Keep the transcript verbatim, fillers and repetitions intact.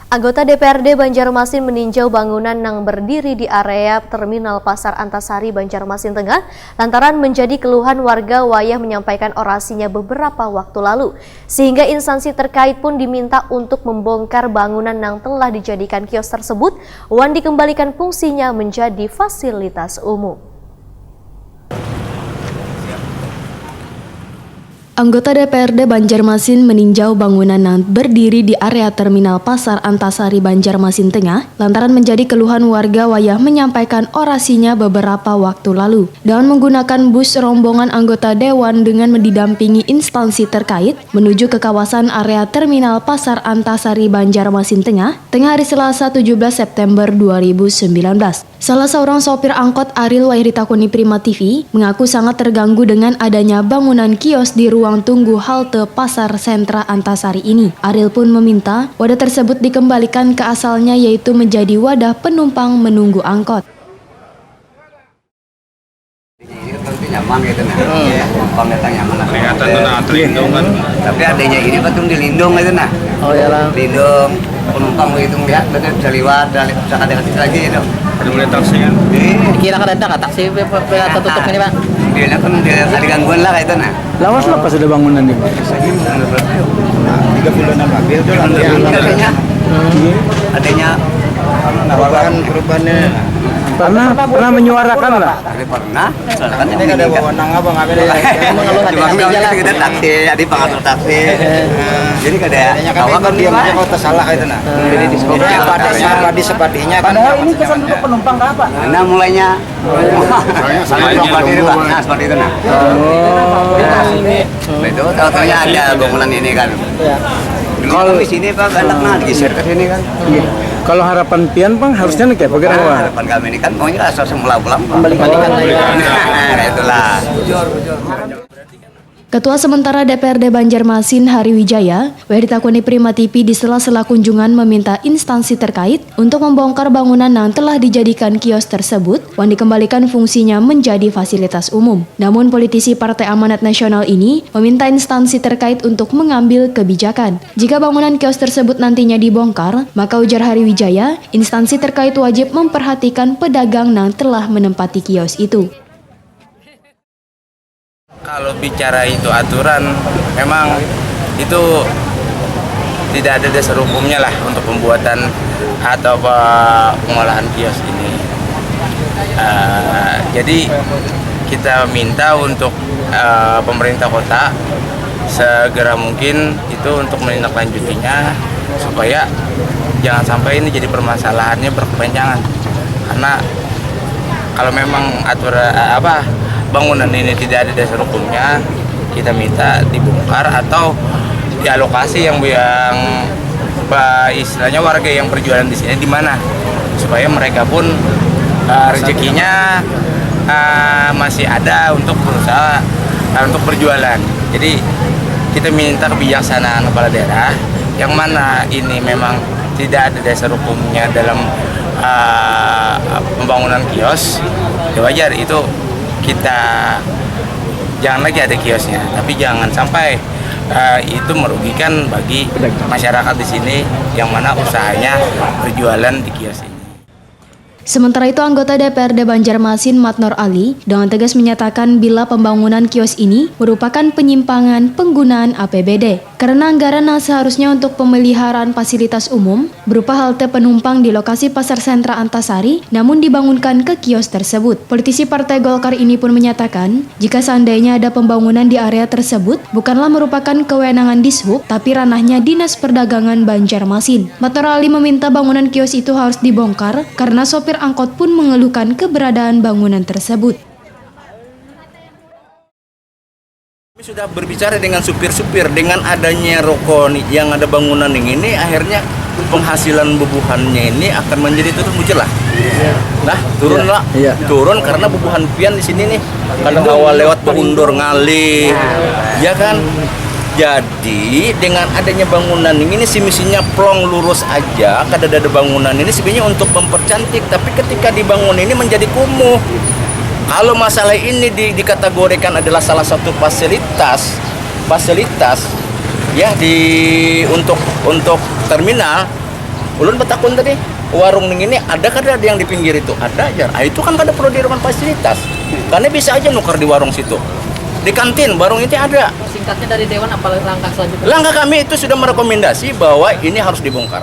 Anggota D P R D Banjarmasin meninjau bangunan nang berdiri di area Terminal Pasar Antasari, Banjarmasin Tengah, lantaran menjadi keluhan warga wayah menyampaikan orasinya beberapa waktu lalu, sehingga instansi terkait pun diminta untuk membongkar bangunan nang telah dijadikan kios tersebut wan dikembalikan fungsinya menjadi fasilitas umum. Anggota D P R D Banjarmasin meninjau bangunan nang berdiri di area Terminal Pasar Antasari, Banjarmasin Tengah, lantaran menjadi keluhan warga wayah menyampaikan orasinya beberapa waktu lalu. Dengan menggunakan bus, rombongan anggota dewan dengan didampingi instansi terkait menuju ke kawasan area Terminal Pasar Antasari, Banjarmasin Tengah, tengah hari Selasa, tujuh belas September dua ribu sembilan belas. Salah seorang sopir angkot, Aril, wayah ditakuni Prima T V, mengaku sangat terganggu dengan adanya bangunan kios di ruang tunggu halte Pasar Sentra Antasari ini. Aril pun meminta wadah tersebut dikembalikan ke asalnya, yaitu menjadi wadah penumpang menunggu angkot. Ini kan pasti nyaman gitu nah. Iya, penumpang datang nyaman lah. Kelihatan tuh nah, terlindung kan. Tapi adanya ini patung dilindung gitu nah. Oh ya lah. Lindung, penumpang begitu ngeliat, berarti bisa liwat, bisa ada kasih lagi gitu. Ada mulai taksi kan? Iya. Kira kada ada nggak taksi pe- pe- pe- tertutup ini, Pak? Dia kan dia ada gangguan lah kayak itu nah. Lawas lah pas ada bangunan ini. Saya menurut saya tiga bulanan lebih itu lah. Adanya, adanya perubahan, perubahannya. Pernah pernah menyuarakan lah. Jadi pernah, misalkan ini kada bawa nang apa ngambil ya. Cuma kita, kita taksi, jadi pengatur taksi. Jadi kada tahu kan dia aja kalau tersalah itu nah. Jadi di sepadi sepadinya kan. Padahal ini kesan duduk penumpang ke apa? Nah, mulainya Nah, seperti itu nah. Itu tahu-taunya ada bangunan ini kan. Kalau di sini Pak, galak nah digeser ke sini kan. Kalau harapan pian pang harusnya nih kayak apa? Nah, harapan kami ini kan maunya asal semula pulang. Kembalikan lagi. Nah, itulah. Ketua Sementara D P R D Banjarmasin, Hari Wijaya, wayah ditakuni Prima T V di sela-sela kunjungan meminta instansi terkait untuk membongkar bangunan nang telah dijadikan kios tersebut wan dikembalikan fungsinya menjadi fasilitas umum. Namun politisi Partai Amanat Nasional ini meminta instansi terkait untuk mengambil kebijakan. Jika bangunan kios tersebut nantinya dibongkar, maka ujar Hari Wijaya, instansi terkait wajib memperhatikan pedagang nang telah menempati kios itu. Kalau bicara itu aturan, memang itu tidak ada dasar hukumnya lah untuk pembuatan atau pengolahan kios ini. Uh, jadi kita minta untuk uh, pemerintah kota segera mungkin itu untuk menindaklanjutinya supaya jangan sampai ini jadi permasalahannya berkepanjangan karena kalau memang aturan eh, apa bangunan ini tidak ada dasar hukumnya kita minta dibongkar atau dialokasi yang yang istilahnya warga yang berjualan di sini di mana supaya mereka pun uh, rezekinya uh, masih ada untuk berusaha uh, untuk berjualan. Jadi kita minta kebijaksanaan kepala daerah yang mana ini memang tidak ada dasar hukumnya dalam uh, pembangunan kios, ya wajar itu kita jangan lagi ada kiosnya, tapi jangan sampai uh, itu merugikan bagi masyarakat di sini yang mana usahanya berjualan di kios ini. Sementara itu, anggota D P R D Banjarmasin, Matnor Ali, dengan tegas menyatakan bila pembangunan kios ini merupakan penyimpangan penggunaan A P B D. Karena anggaran yang seharusnya untuk pemeliharaan fasilitas umum berupa halte penumpang di lokasi Pasar Sentra Antasari, namun dibangunkan ke kios tersebut. Politisi Partai Golkar ini pun menyatakan, jika seandainya ada pembangunan di area tersebut, bukanlah merupakan kewenangan Dishub, tapi ranahnya Dinas Perdagangan Banjarmasin. Matnor Ali meminta bangunan kios itu harus dibongkar karena sopir angkot pun mengeluhkan keberadaan bangunan tersebut. Kami sudah berbicara dengan supir-supir, dengan adanya rokok yang ada bangunan yang ini, akhirnya penghasilan bubuhannya ini akan menjadi turun, bujur lah. Nah, turun lah. Iya. Turun karena bubuhan pian di sini nih. Kadang awal lewat beundur ngalih. Ya kan? Jadi dengan adanya bangunan ini, ini si misinya plong lurus aja, kada ada bangunan ini sebenarnya untuk mempercantik, tapi ketika dibangun ini menjadi kumuh. Kalau masalah ini di, dikategorikan adalah salah satu fasilitas fasilitas ya di untuk untuk terminal Ulun batakun tadi, warung ning ini ada kada yang di pinggir itu? Ada aja. Ah, itu kan kada perlu dihirukan fasilitas. Karena bisa aja nukar di warung situ. Di kantin, warung itu ada. Singkatnya dari Dewan apa langkah selanjutnya? Langkah kami itu sudah merekomendasi bahwa ini harus dibongkar.